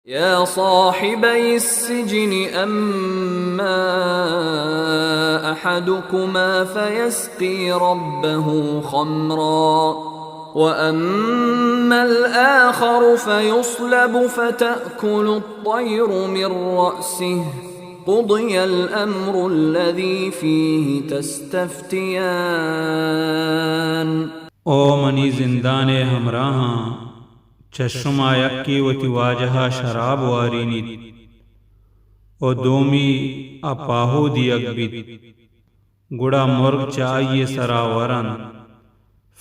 يا صاحبي السجن أما أحدكما فيسقي ربه خمرا وأما الآخر فيصلب فتأكل الطير من رأسه، قضي الأمر الذي فيه تستفتيان. او منی زندان ءِ ہمراہاں، چہ شما یکے وتی واجہ ءَ شراب وارینیت ءُ دومی ءَ پاہو دیگ بیت، گڑا مرگ چہ آئی ءِ سرا ورنت۔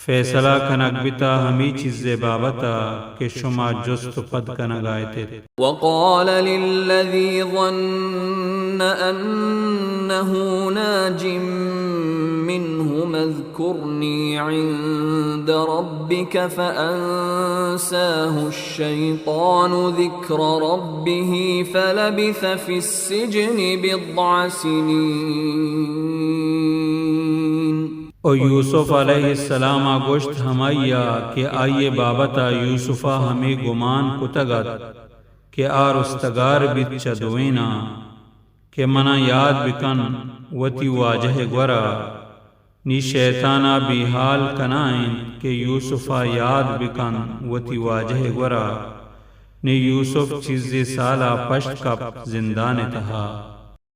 فیصلہ کنگ بتا ہمے چیز ءِ بابت ءَ کہ شما جست ءُ پد کنگ ءَ ات اِت۔ وقال للذي ظن أنه ناج منهما اذكرني عند ربك فأنساه الشيطان ذكر ربه فلبث في السجن بضع سنين. ءُ یوسف علیہ السلام ءَ گوشت ہمائی ءَ کہ آئی ءِ بابت ءَ یوسف ءَ ہمے گمان کتگ اَت کہ آ رستگار بیت چہ دوئیناں، کہ منا یاد بکن وتی واجہ ءِ گورا۔ نی شیطان ءَ بیحال کنائینت کہ یوسف ءَ یاد بکن وتی واجہ ءِ گورا۔ نی یوسف چیزے سال ءَ پشت کپت زندان ءِ تہا۔